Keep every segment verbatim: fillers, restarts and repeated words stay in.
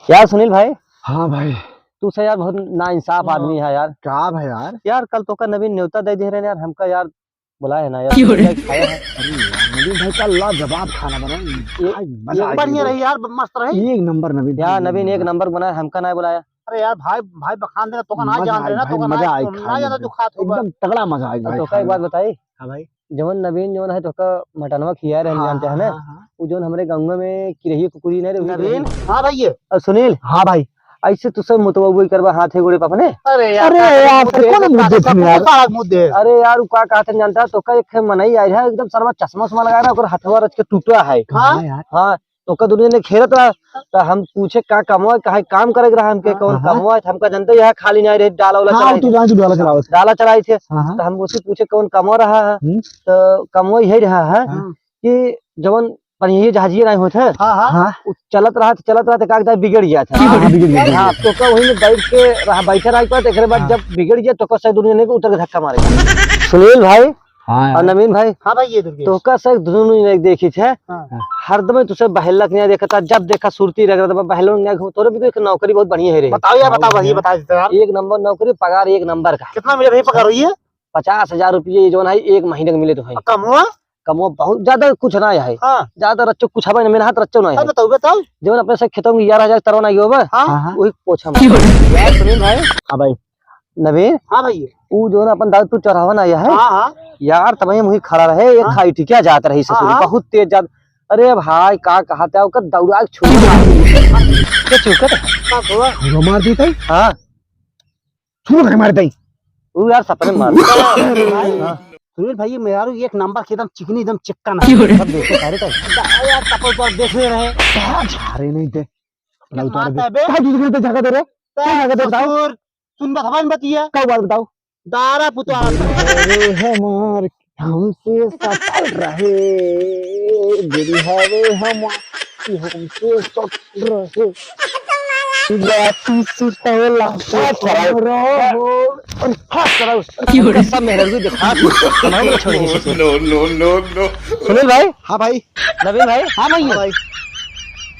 यार सुनील भाई। हाँ भाई। तू से यार बहुत नाइंसाफ आदमी है यार। का भाई यार? यार कल तोका नवीन न्योता दे दे रहे यार, हमका यार बुलाए है ना यार, क्यों रे? खाया है। अरे यार, नवीन भाई का लाजवाब खाना बना। ये, भाई, मजा आ गया। बढ़िया रही यार, मस्त रही। एक नंबर नवीन यार, भाई। नवीन एक नंबर बनाए, हमका ना बुलाया। अरे यार, भाई, भाई बखान देना, तोका ना मजा जान आई रहे ना, भाई, तोका ना, मजा आई ना खाने जाना में। तू खात होगा। एकदम तगड़ा मजा आई भाई तोका एक खाने बात में। बताई। हाँ भाई। जवन नवीन जवन है, तोका मटनवा खिया रहे, हाँ, जानते हैं ना? हाँ, हाँ। वो जवन हमरे गाँव में किरही कुकुरी नहीं रहे, नवीन? हाँ भाई। और सुनील? हाँ भाई। ऐसे तू सब मुतवा करबा हाथे गोड़े पे अपने? अरे यार, अरे का यार, मुँह दे, कौन मुँह दे तुम यार? सारा मुँह दे। अरे यार, वो का कहत है जानता, तोका एक मनई आइल है, एकदम सरवा चश्मा उश्मा लगाए रहा, ओकर हथवा रच के टूटा है। हाँ? हाँ यार। हाँ, तोका दुनिया ने घेरत रहा, तो हम पूछे का कमवा, काहे काम करे के रहा हमके, हाँ। कौन हाँ। कमवा है, हमका जानते यहाँ खाली नहीं रहे, डाला वाला हाँ, चलाई तू थे। जान तू डाला चलावत। डाला चलाई थे, हाँ, हाँ। तो हम उसी पूछे कौन कमवा रहा है, हम्म। तो कमवा यही रहा है हाँ। कि जवन पनिया जहाजिया नहीं होत है, हाँ, हाँ। हाँ। उ चलत रहा, चलत रहा, तो का कहता है, बिगड़ गया था। हाँ, हाँ, बिगड़ गया, बिगड़ हाँ, गया। तो का वही में बैठ के रहा, बैठे रहा एक बार, एकरे बाद हाँ। जब बिगड़ गया, तो का शायद दुनिया ने उतर के धक्का मारे। सुनील भाई हाँ यार। और नवीन भाई, हाँ भाई, ये दुर्गेश। तो का शायद दुनिया ने देखी थे। हाँ। हरदम तुसे बहला के नहीं देखता, जब देखा सुरती रगड़त बा, बहलों ने घूम, तोरे भी तो एक नौकरी बहुत बढ़िया है रे। बताओ यार, हाँ, बताओ भाई, ये हाँ। बता देते यार। एक नंबर नौकरी, पगार एक नंबर का। कितना मिले भाई पगार हुई है? पचास हजार रुपये ये जौन है, एक महीने के मिले तो है। और कमवा? कमवा बहुत ज्यादा कुछ ना है। हाँ। ज्यादा रच्चो कुछ हवा ना, मेहनत रच्चो ना है। अब बताओ, बताओ। जौन अपने से खेतों में ग्यारह हजार तरवा ना गयो बा, हाँ। हाँ, हाँ। वही पोछा मार। यार सुनील भाई। हाँ भाई। नवीन। हाँ भाई। ऊ जौन अपन दाऊदपुर चौराहा ना आया है। हाँ, हाँ। यार तब हम वही खड़ा रहे, एक हाँ। खाई टिकिया जात रही ससुर, हाँ, हाँ। बहुत तेज जात। अरे भाई का कहत है, ओकर दौड़ा के छोड़। के चुकत है? का हुआ? मार दी तई? हाँ। छुरो के मार दई। ऊ यार सपने में मार। हाँ। सुनील भाई, मेहरारू एक नंबर के एकदम चिकनी, एकदम चिक्कन है। क्यों रे? सब देखो सारे तो। यार, कपल तो आप देख ले रहे। क्या झारे नहीं दे? अपना उतार दे। मारता है बे? काहे दूसरे पे झाका दे रहे? क्या झाका दे बताओ? ससुर, सुन बा, हवा में बतिया। का बात बताओ? दारा पुतवा। अरे हमार हमसे सटल रहे, गिरी हवे हम, कि हमसे सटल रहे। राती सुतला का चलाओ? रहो। अरे, हाँ, चलाओ। क्यों रे? सब मेहरारू देखा, हमारे को छोड़िए। No, no, no, no। सुनील भाई। हाँ भाई। नवीन भाई। हाँ भाई। हाँ भाई।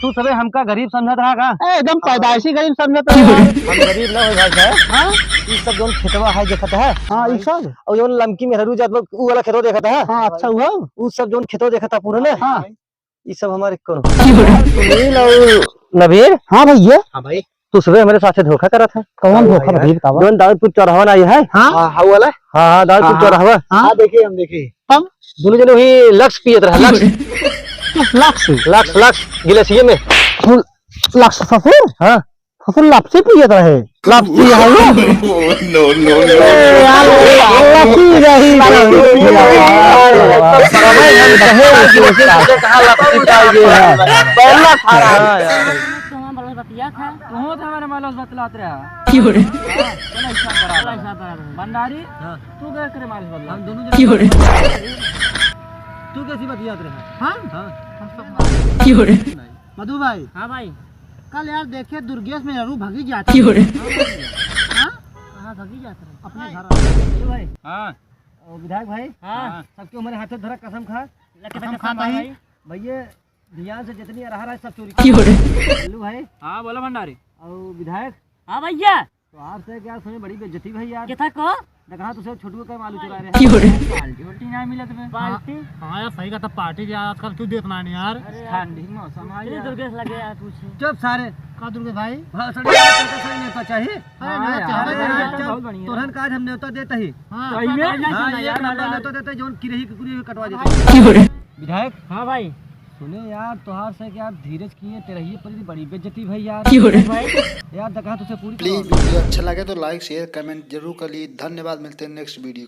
तू सबे हमका गरीब समझत रहा का? ए, एकदम पैदाइशी गरीब समझत रहा। हम गरीब ना हो भाई साहब। हाँ? ई सब जौन खेतवा है देखत है? हाँ, ई सब? और जौन लमकी मेहरू जात बा, ऊ वाला खेतवा देखत है? हाँ, अच्छा हुआ। ऊ सब जौन खेतवा देखत है पूरा ना? हाँ। ई सब हमारे कौन? सुनील और नवीन? हाँ भैया। हाँ भाई। तू सबे हमरे साथे धोखा करत है। कौन धोखा भाई, बतावा? जौन दाऊदपुर चौराहा ना आया है? हाँ। हाँ, हाँ, वाला? हाँ, हाँ, दाऊदपुर हाँ, हाँ। चौराहा। हाँ। हाँ, देखिए, हम देखिए। हम? दोनों जने वही लक्स पियत रहा, लक्स। लक्स? लक्स, लक्स, गिलासिये में। फुल लक्स ससुर? हाँ। ससुर लपसी पियत रहे। लपसी है वो? No, no, no, no। ए, यार, लपसी रही। कहाँ लपसी पाई गई है? पहला था। हाँ, यार। तो हमारे बतिया था। तू तो हमारे मालूस बतलात रहा। क्यों रे? हाँ, चलो, हिसाब बराबर। चलो, हिसाब बराबर। भंडारी, हाँ। तू क्या करे मालूस बतला? हम दोनों जने क्यों रे? तू कैसी बतियात रहा? हाँ? हाँ। हम सब क्यों रे? मधु भाई। हाँ भाई। कल यार देखे दुर्गेश मेहरू भगी जात रहे। क्यों रे? हाँ? कहाँ भगी जात रहे? अपने घर। मधु भाई। हाँ। और विधायक भाई। हाँ। सबके हमारे हाथे धरा कसम खा। कसम खाता ही। भाई। भैया ध्यान से जितनी अरहर है सब चोरी की। क्यों रे? बल्लू भाई। हाँ, बोलो भंडारी। और विधायक। हाँ भैया। तो आपसे क्या सुने, बड़ी बेइज्जती भाई यार। किथा को? देखा तुसे छोटू का मालू चुरा रहे हैं। क्यों रे? पार्टी उल्टी ना मिलत में। पार्टी? हाँ यार, सही कहता, पार्टी यार आजकल क्यों देत ना यार। अरे यार, ठंडी मौसम है तेरे यार। दुर्गेश लगे यार कुछ। चुप सारे। का दुर्गेश भाई? भाषण देने का सही नेता चाहिए। अरे हाँ नेता यार, चाहिए, अरे नेता यार, चाहिए। बहुत बढ़िया। तोहन का आज हम नेता देते ही। हाँ। सही में? हाँ, हाँ, एक यार, नंबर यार। नेता देते, जौन किरही की पूरी कटवा देते। क्यों रे? विधायक? हाँ भाई। सुने यार, तोहार से क्या धीरज किए, तेरा ही पर बड़ी बेइज्जती भाई यार। क्यों रे? भाई। यार, देखा तुझे पूरी प्लीज, वीडियो अच्छा लगे तो लाइक, शेयर, कमेंट जरूर कर लिए। धन्यवाद, मिलते हैं नेक्स्ट वीडियो।